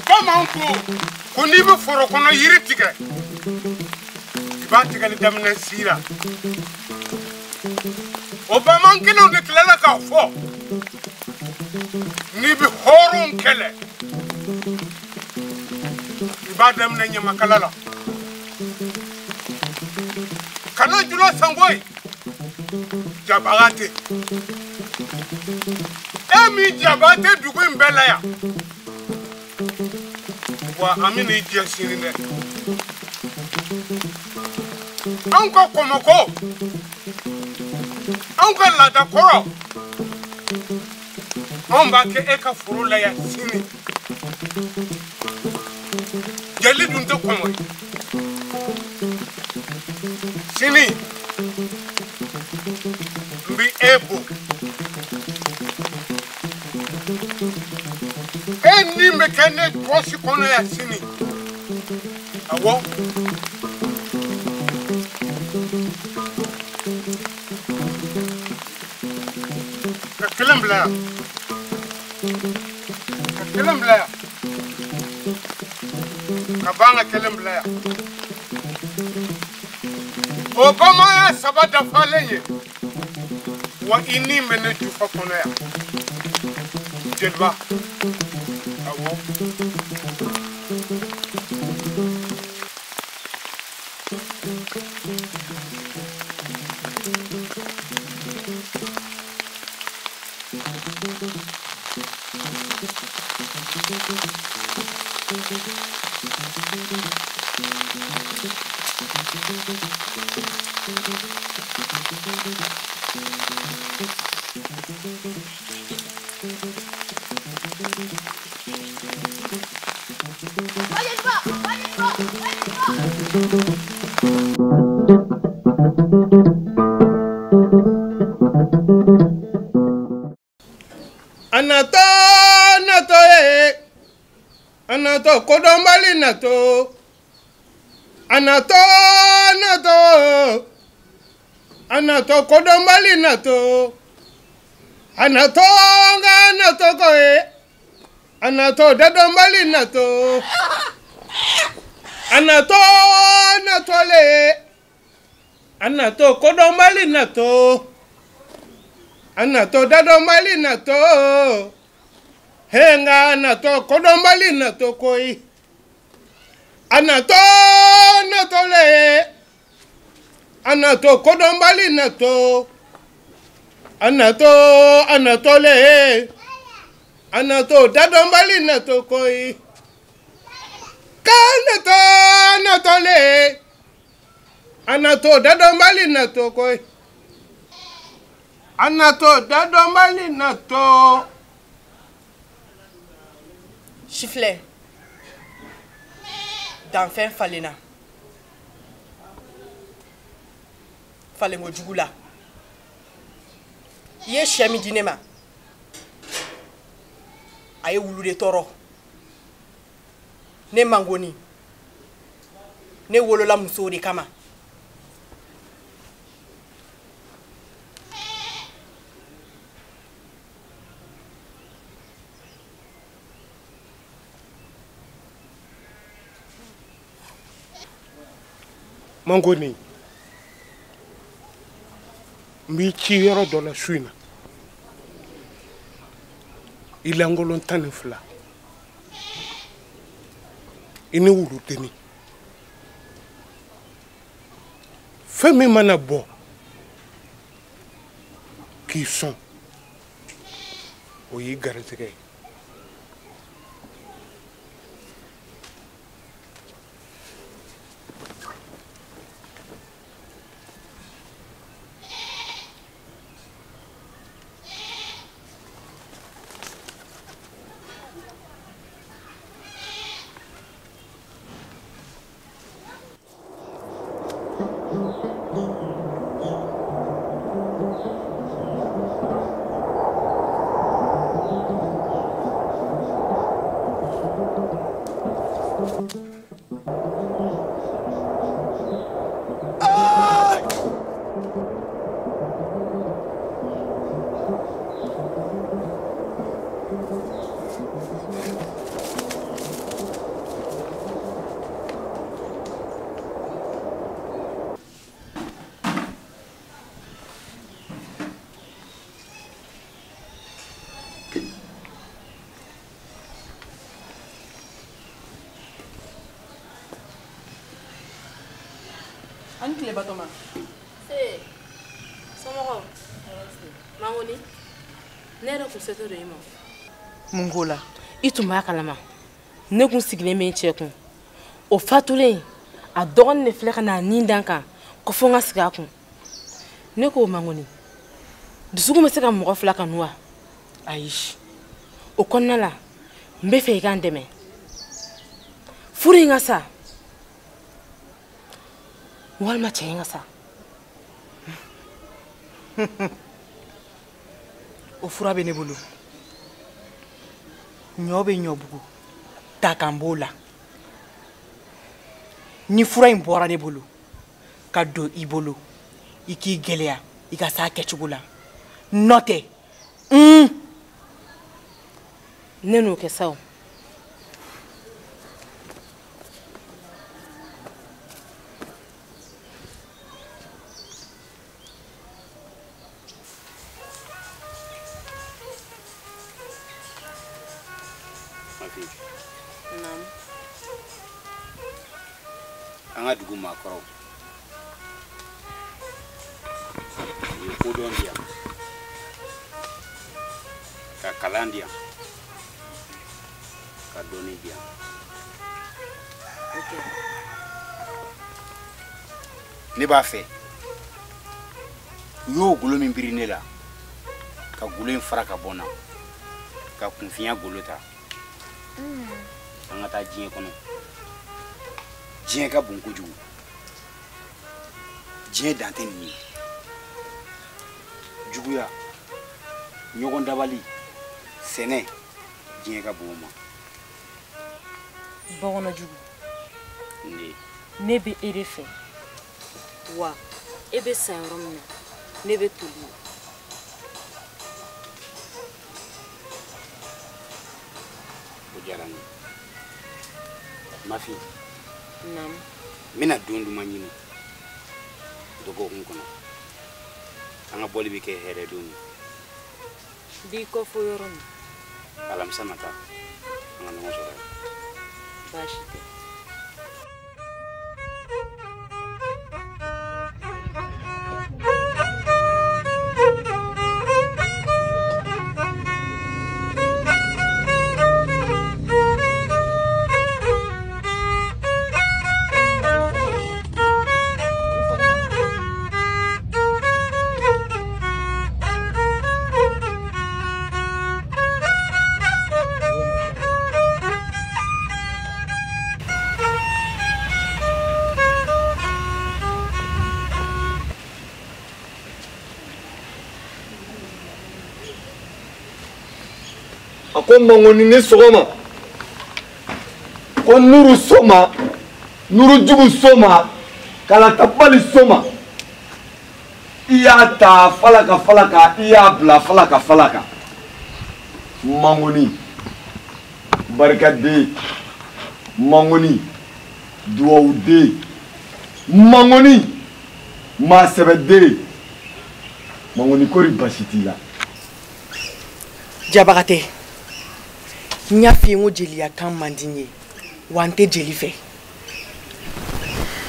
Bamananw ko ko n'i bɛ foro kɔnɔ yiri tigɛ, i b'a tigɛli daminɛ si la. O bamanan kelenw de tilala k'a fɔ n'i bɛ hɔrɔn kɛlɛ, i b'a daminɛ ɲamakala la. Kana jula sango ye, jabaga tɛ. E min jaba tɛ dugu in bɛɛ la yan. Wa an bɛ n'i jɛ sini dɛ. Anw ka kɔmɔko, anw ka laada kɔrɔ, anw b'a kɛ e ka foro la yan sini. Jeli dun tɛ kɔmɔ ye. Sini n bɛ e bon. E ni bɛ kɛ ne pɔsi kɔnɔ yan sini. Awɔ. Ka kelen bila yan. Ka kelen bila yan. Ka ban ka kelen bila yan. O bamananya saba dafalen ye. Wa i ni bɛ ne jufa kɔnɔ yan. Jeliba. Awɔ. Anato nato ye, anato kodɔnbali nato, anato nato, anato kodɔnbali nato, anato nga nato ko ye, anato dadɔnbali nato, anato nato le, anato kodɔnbali nato. Anato dadɔnbali nato, henga anato kodɔnbali nato koyi. Anato nato le, anato kodɔnbali nato, anato anato le, anato dadɔnbali nato koyi. Kanato nato le, anato dadɔnbali nato koyi. Anato dadɔnbali nato. Sifflet. Danfɛn falenna. Falenko jugu la. I ye sɛ min di ne ma, a ye wulu de tɔɔrɔ. Ne mangoni, ne wolola musow de kama. Mangoni, n b'i ci yɔrɔ dɔ la su in na. I lankolon 12. I ni wuludennin. Fɛn min mana bɔ k'i sɔn, o y'i garisɛgɛ ye. An tile Batɔma. Se, somɔgɔw? Mangoni, ne yɛrɛ kun setɔ don i ma. Mun ko la? I tun b'a kalama. Ne kun sigilen bɛ n cɛ kun. O fatulen, a dɔgɔnin de filɛ ka n'a nin da n kan ko fo n ka sigi a kun. Ne ko Mangoni, dusukun bɛ se ka mɔgɔ fila kanu wa? Ayi. O kɔnɔna la, n bɛ fɛ i ka n dɛmɛ. Furu in ka sa. Walima cɛ in ka sa. O fura bɛ ne bolo. Ɲɔ bɛ ɲɔbugu, takan b'o la. Ni fura in bɔra ne bolo ka don i bolo, i k'i gɛlɛya i ka s'a kɛcogo la. N'o tɛ, ne n'o kɛ sa o. An ka dugu maakɔrɔw u ye kodɔn di yan, ka kalan di yan, ka dɔnni di yan. Ne b'a fɛ u y'o golo min biri ne la, ka golo in fara ka bɔ n na, ka kunfinya golo ta. An ka taa diɲɛ kɔnɔ. Diɲɛ ka bon kojugu. Diɲɛ dan tɛ nin ye. Juguya, ɲɔgɔn dabali, sɛnɛ, diɲɛ ka bon o ma. Bɔgɔnɔjugu. Ne. Ne bɛ e de fɛ. Wa e bɛ sa yɔrɔ min na, ne bɛ toli yen. O diyara n ye. Mafin. Naamu. N bɛna don duman ɲini dɔgɔkun kɔnɔ. An ka bɔli bɛ kɛ hɛrɛ don ye. N b'i kɔ fo yɔrɔ min. Alamisa nata, an ka ɲɔgɔn sɔrɔ yen. Baasi tɛ. A ko Mangoni ni sɔgɔma, ko Nuru soma, Nuru jugu soma, Kalatabali soma. I y'a ta falaka falaka, i y'a bila falaka falaka. Mangoni, barikaden, Mangoni, duwawuden, Mangoni, maasɛbɛden. Mangoni kori basi t'i la. Jabagatɛ. N y'a f'i ye n ko jeliya kan man di n ye, wa n tɛ jeli fɛ.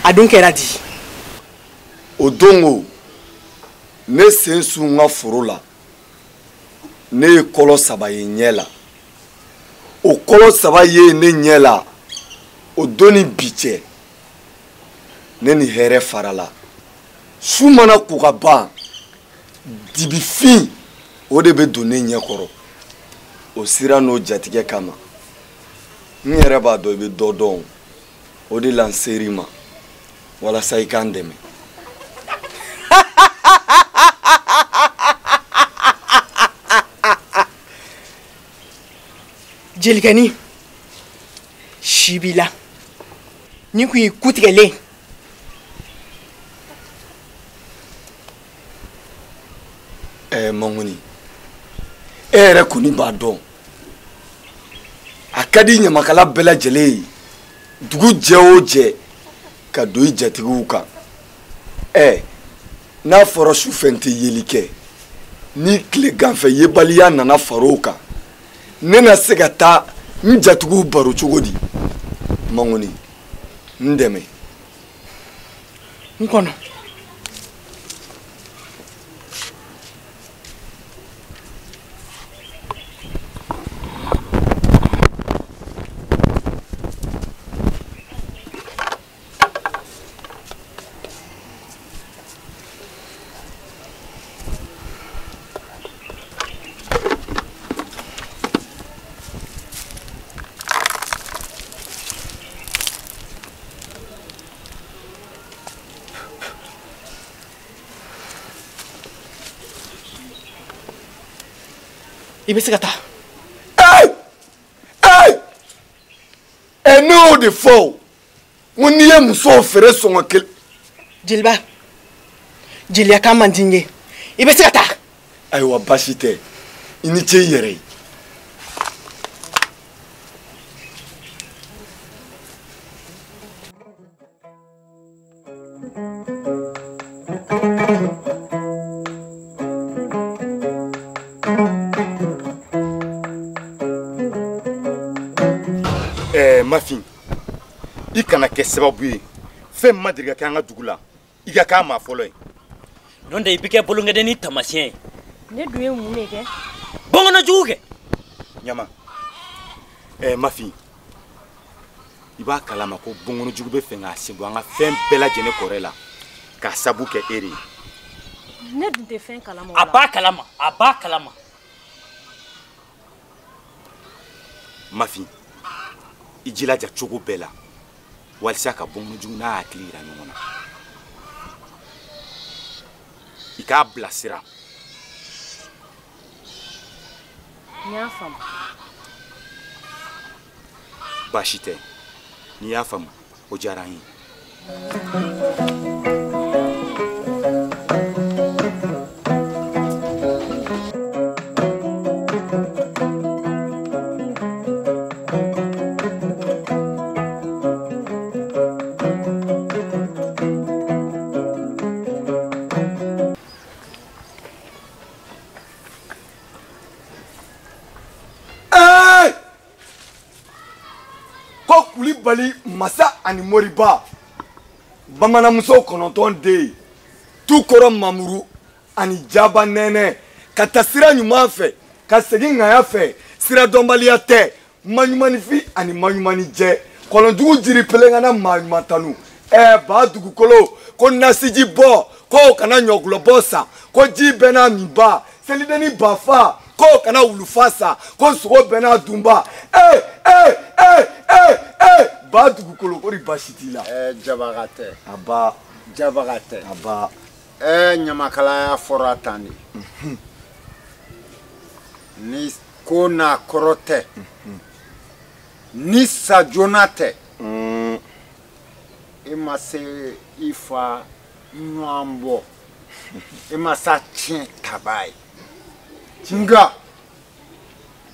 A dun kɛra di? O don o, ne sen sun n ka foro la, ne ye kɔlɔ saba ye ɲɛ la. O kɔlɔ saba ye ne ɲɛ la, o don ni bi cɛ, ne ni hɛrɛ farala. Su mana ko ka ban, dibifin o de bɛ don ne ɲɛ kɔrɔ. O sira n'o jatigɛ kama, n yɛrɛ b'a dɔn i bɛ dɔ dɔn, o de la n ser'i ma walasa i k'an dɛmɛ. Jelikɛnin, si b'i la, nin kun y'i kutigɛlen. Mangoni, e yɛrɛ kɔni b'a dɔn, a ka di ɲamakala bɛɛ lajɛlen ye dugu jɛ o jɛ ka don i jatigiw kan. N'a fɔra sufɛ n tɛ yeli kɛ, ni tileganfɛ yebaliya nana far'o kan, ne na se ka taa n jatigiw baro cogo di? Mangoni, n dɛmɛ. N kɔnɔ. I bɛ se ka taa. Ɛ ne y'o de fɔ o, n ko n'i ye musow feere sɔngɔ kelen. Jeliba, jeliya kan man di n ye, i bɛ se ka taa. Ayiwa baasi tɛ, i ni ce i yɛrɛ ye. Mafin, i kana kɛ sababu ye fɛn ma deli ka kɛ an ka dugu la i ka k'a maa fɔlɔ ye. N'o tɛ i bɛ kɛ bolonkɛden ni taamasiyɛn ye. Ne dun ye mun de kɛ? Bɔnkɔnɔ jugu kɛ. Ɲama, Mafin, i b'a kalama ko bɔnkɔnɔ jugu bɛ fɛ k'a sen bɔ an ka fɛn bɛɛ lajɛlen kɔrɛ la k'a sabu kɛ e de ye. Ne dun tɛ fɛn kalama o la. A b'a kalama, a b'a kalama. Mafin, i jilaja cogo bɛɛ la walisa ka bɔnkɔnɔ jugu n'a hakili yira ɲɔgɔn na, i k'a bilasira. N y'a faamu. Baasi tɛ, n'i y'a faamu o diyara n ye. Kulibali masa ani moriba bamananmuso 9 den ye tukɔrɔ mamuru ani jaba nɛnɛ ka taa sira ɲuman fɛ ka segin ŋaya fɛ sira dɔnbaliya tɛ maɲumanifin ani maɲumanijɛ kɔlɔnjugu jiri pelenkana maa ɲuman tanu ba dugukolo ko nasiji bɔ k'o kana ɲɔgulɔbɔ san ko ji bɛɛ n'a minba selidenni ba fa k'o kana wulufa san ko sogo bɛɛ n'a dunba ba dugukolo ko ni baasi t'i la. Jabaga tɛ. A ba. Jabaga tɛ. A ba. Ɲamakalaya fɔra tan de. Ni ko n'a kɔrɔ tɛ. Ni sa joona tɛ. E ma se i fa ɲɔgɔn bɔ. E ma s'a tiɲɛ taba ye. Nka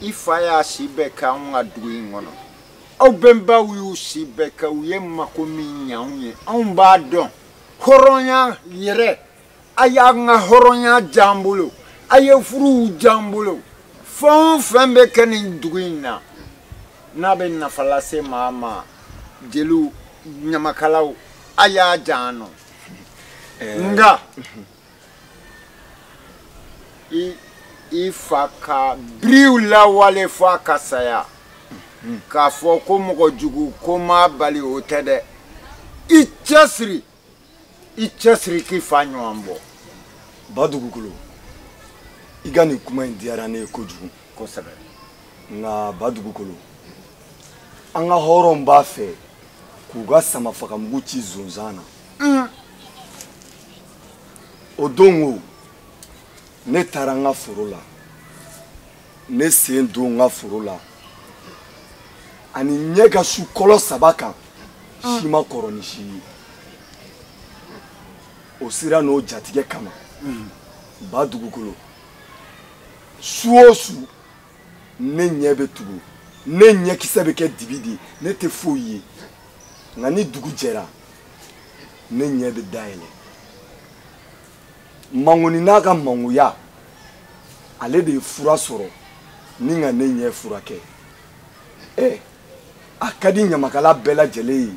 i fa y'a si bɛɛ kɛ anw ka dugu in kɔnɔ. Aw bɛnbaw y'u si bɛɛ kɛ u ye mako min ɲɛ anw ye anw b'a dɔn hɔrɔnya yɛrɛ a y'an ka hɔrɔnya diya an bolo a ye furuw diya an bolo fɛn o fɛn bɛ kɛ nin dugu in na n'a bɛ nafa lase maa ma jeliw ɲamakalaw a y'a diya an nɔ nka i fa ka biriw lawale fo a ka saya. K'a fɔ ko mɔgɔ jugu ko m'a bali o tɛ dɛ i cɛsiri k'i fa ɲɔgɔn bɔ. Ba dugukolo i ka nin kuma in diyara ne ye kojugu. Kosɛbɛ. Nka ba dugukolo an ka hɔrɔnw b'a fɛ k'u ka samafagamugu ci zonzan na. O don o ne taara n ka foro la ne sen don n ka foro la. Ani ɲɛ ka su kɔlɔ 3 kan si ma kɔrɔ ni si ye o sira n'o jatigɛ kama ba dugukolo su o su ne ɲɛ bɛ tugu ne ɲɛkisɛ bɛ kɛ dibi de ye ne tɛ foyi ye nka ni dugu jɛra ne ɲɛ bɛ dayɛlɛ mangoni n'a ka mangoya ale de ye fura sɔrɔ ni ka ne ɲɛ furakɛ. A ka di ɲamakala bɛɛ lajɛlen ye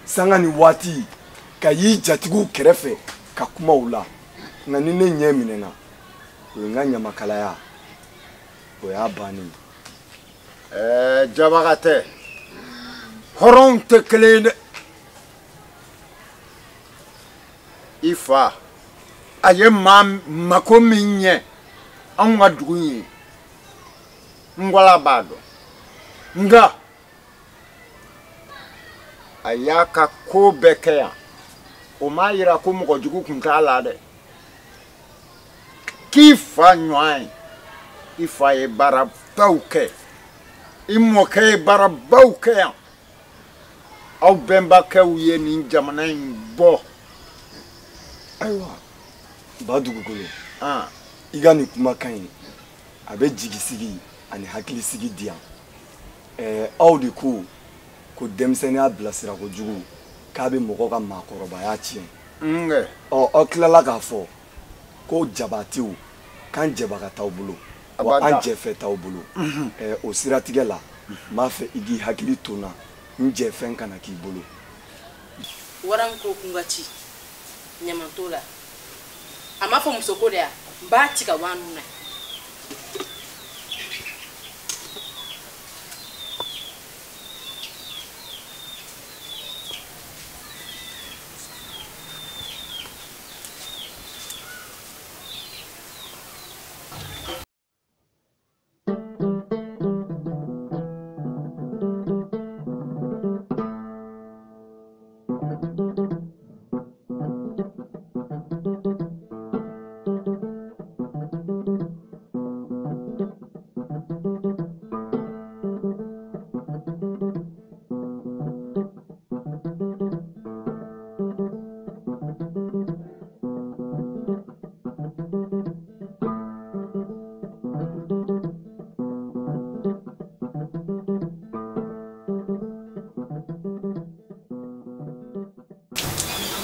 sanga ni waati ka y'i jatigiw kɛrɛfɛ ka kuma u la. Nka ni ne ɲɛ minɛna, o ye n ka ɲamakalaya, o y'a bannen ye. Jabagatɛ, hɔrɔnw tɛ kelen ye dɛ. I fa, a ye maa mako min ɲɛ anw ka dugu in ye, n kɔla b'a dɔn. Nka a y'a ka ko bɛɛ kɛ yan, o m'a yira ko mɔgɔ jugu tun t'a la dɛ. K'i fa ɲɔgɔn ye, i fa ye baarabaw kɛ, i mɔkɛ ye baarabaw kɛ yan. Aw bɛnbakɛw ye nin jamana in bɔ. Ayiwa, ba dugukolo, i ka nin kumakan in, a bɛ jigisigi ani hakilisigi di yan. Aw de ko ko denmisɛnninya bilasira kojugu k'a bɛ mɔgɔ ka maakɔrɔbaya tiɲɛ. Ɔ, aw tilala k'a fɔ ko jabatew k'an jɛbaga t'aw bolo, wa an jɛfɛ t'aw bolo. O siratigɛ la, n b'a fɛ i k'i hakili to n na, n jɛfɛn kana k'i bolo. Waran ko kun ka ci ɲama t'o la. A m'a fɔ muso ko de ya, n b'a ci ka bɔ a nun na.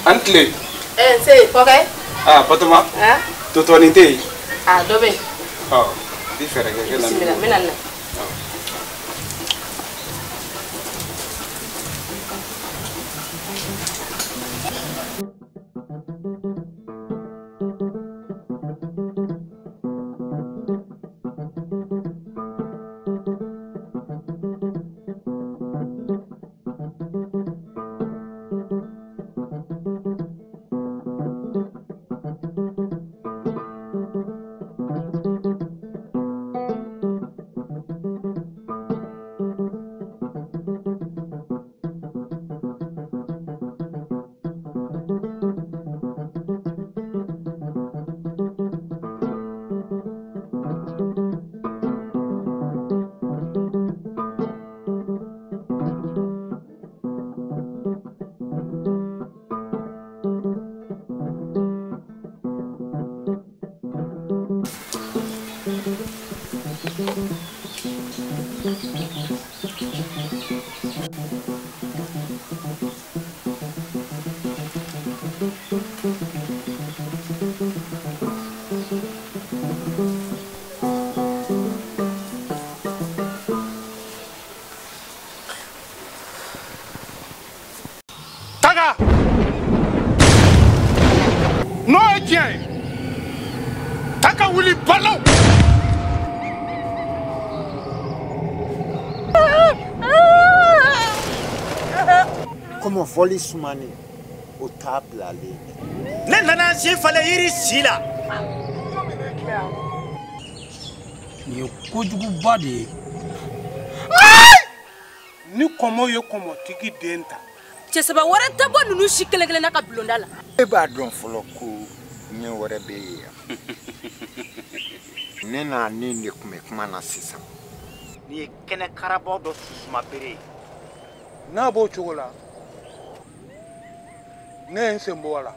An tile. Nse kɔkɛ. Aa Batoma. Totɔnin tɛ yen. Aa dɔ bɛ yen. Ɔ i fɛɛrɛ kɛ kɛ na. Bisimila n bɛ na nin na. Taga! N'o ye tiɲɛ ye, ta ka wuli balaw! Kɔmɔfɔli sumani, o t'a bilalen ye. Ne nana n sen falen yiri si la. Nin ye kojuguba de ye. Ni kɔmɔ ye kɔmɔtigi den ta. Cɛ saba wɛrɛ tɛ bɔ ninnu si kelen kelen na ka bulonda la. E b'a dɔn fɔlɔ ko ɲɛ wɛrɛ bɛ yen yan. Ne n'a ni de tun bɛ kuma na sisan. Nin ye kɛnɛ karabɔ dɔ susuma bere ye. N'a b'o cogo la, ne ye n sen bɔ a la.